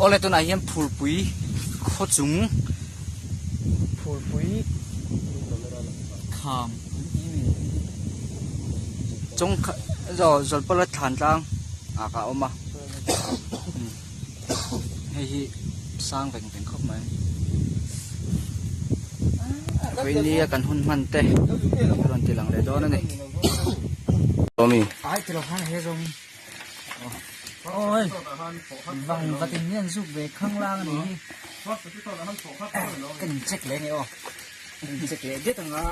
Awle tunah hian phulpui khaw chung phulpui kham chung aw zawlpala thlan tlang ah ka awm a hei hi sang veng veng khawp mai vawinia kan hun hman te a rawn ti lang leh dawn a ni. Ai ti lo khan he zawng Oi vang vatin hian zuk ve khang lang a ni hi ka in check leh nge aw ka in check leh det ang a.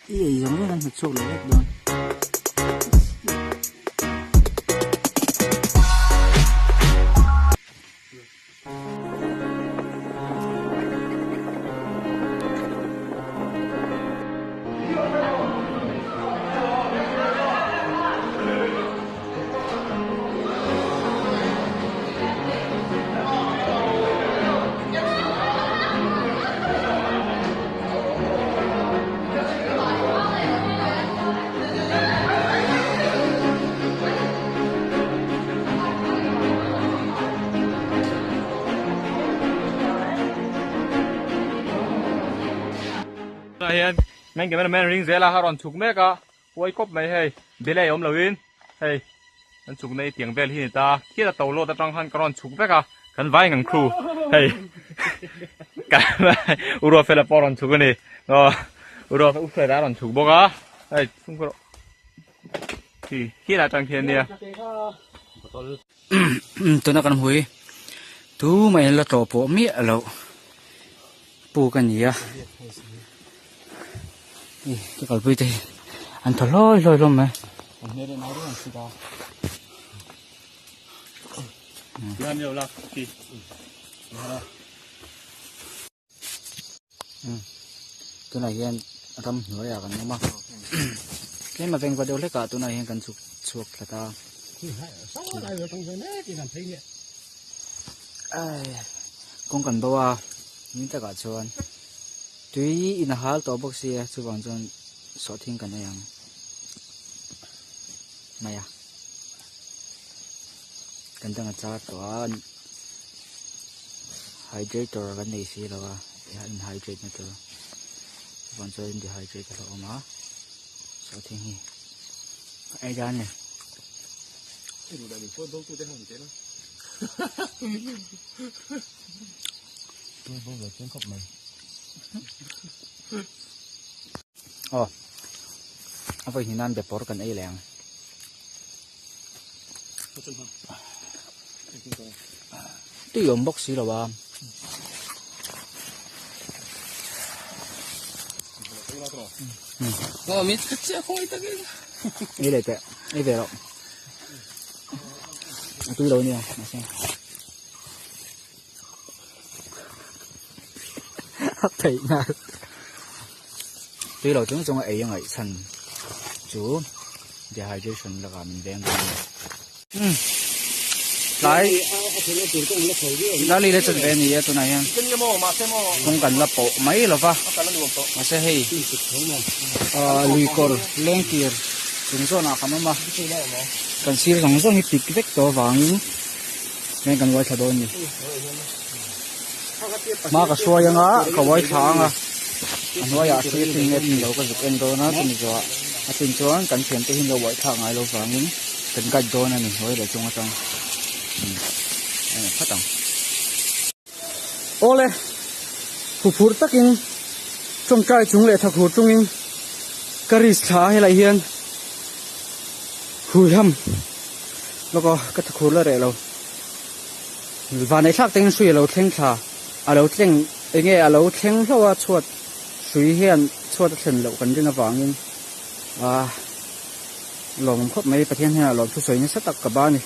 I ei zawng zawng an hnawt chhuak leh vek dawn. Tunah hian main camera man ring zela a rawn chhuk mek a huai khawp mai hei delay awm loin hei kan chhuk na hi tiang vel hi a ni ta khiat a to lawt atang khan ka rawn chhuk vek a kan vai ngang khu hei kan u ruat fela pawh a rawn chhuk a ni aw u ruat u fela a rawn chhuk bawk a hei chhungkaw rawh khi khiat atang khian nia. Tuna kan hmu hi tumah in la tlawh pawh miah loh puk a ni a ih ka kalpui te hi an thaw hlawi hlawi hlawm mai. Tunah hian ramhnuaiah kan awm a tlem a vengva deuh hlekah tunah hian kan chhuk chhuak thla ta ai kawng kan bo a ni takah chuan tui in a hal tawh bawk sia chuvang chuan sawhthing kan ei ang mai a kan dang a char tawh a. Hydrator kan nei si lo a in hydrate na tur chuan chuan in dehydrate a hlauhawm a sawhthing hi a ei dan a ni. Aw a vawi hnih nan bepawr kan ei leh ang. Tui awm bawk si lo a. Ei leh teh, ei ve loh. A tui lo nia, mahse. A theih nghal. Tui lo chung chung a ei a ngaih chhan chu dehydration lakah min veng dawn a ni. Umm tlai tlai le chan ve a ni a tunah hian kawng kan la pawh mai lo va mahse hei ahh lui kawr leng tir chung zawnah kan awm a kan sir zawng zawng hi pik vek tawh avangin heng kan uai thla dawn a ni. Hma ka hruai anga ka uai thla anga a hnuaiah a thil chin nge chin lo ka zuk en dawn a chumi zawhah a chin chuan kan thiante hi an lo uai thlak ngai lo vangin kan guide dawn a ni hnuai leh chung atang umm a phat ang. Awle huphurh takin tawngtai chung leh thakhur chungin ka risk thla a helai hian huiham lawk aw ka thakhur la reh lo. Vanei thlak tengin hrui a lo thleng thla, a lo tleng eng nge a lo thleng hlauh a chhuat Hrui hian chhuat a thlen loh kan rin avangin ah lawmawm khawp mai Pathian hian a lawm thusawi nasa tak ka ba a ni.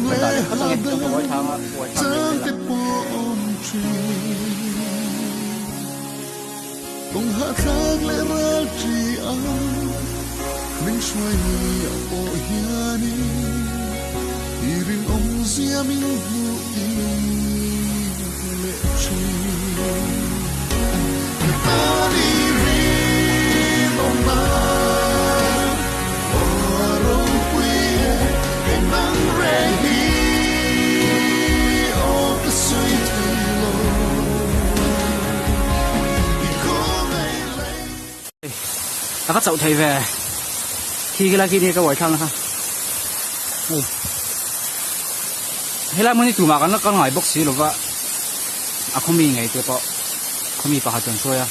Ka dah leh phawt ange chuan ka uai thlang a uai thlak leh vel a. A ka chauh thei ve khi khi lai khi ni ka uai thlak na kha hei helai hmun hi tumah kan la kal ngai bawk si lova a khawmi ngei te pawh khawmi pakhat chuan hruai a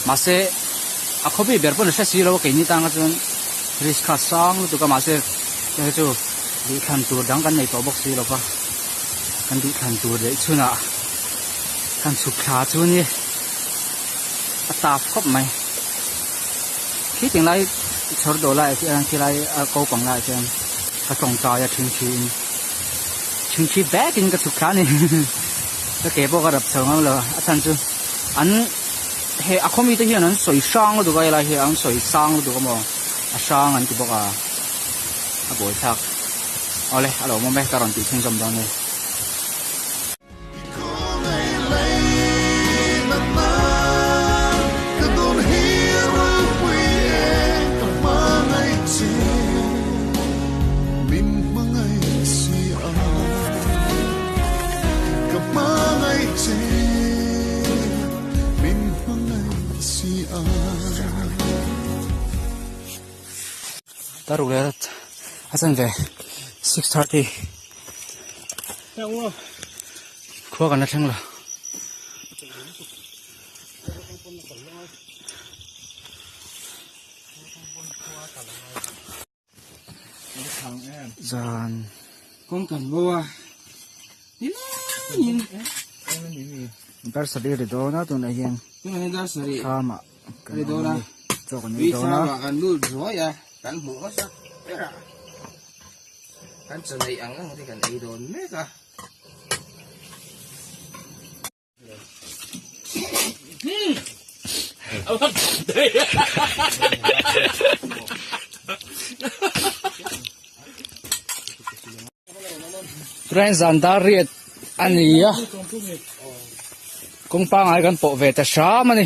mahse a khawmi ber pawn a hre si lo a keini tanga chuan risk kha a sang lutuk a mahse hei chu duhthlan tur dang kan nei tawh bawk si lova kan duhthlan tur leh chhunah kan chhuk thla chu ni a taf khawp mai khi ting lai chhawr dawh lai ah khian khilai a ko pang lai ah khian ka tawngtai a thingthi in thingthi vek in ka chhuk thla a ni ka ke pawh ka rap chho ngam lo a chhan chu an he a khaw mite hian an sawi hrang lutuk a helai hi an sawi sang lutuk a maw a hrang an ti bawk a a buaithlak awle a lo awm e ka rawn tih chhunzawm dawn e. Ta ruk leh a chanve 6:30 khua kan la thleng lo. Zan kawng kan bo a nilengin dar sarih ri dawn a tunah hian tunah hian dar sarih thlamah kan ri dawn a chaw kan ei dawn a thlamah kan lut zuai a kan hmuh hmasa ber a kan chaw neih ang ang te kan ei dawn mek a. Train zan dar riat a ni a kawng pangai kan pawh ve ta hram a ni.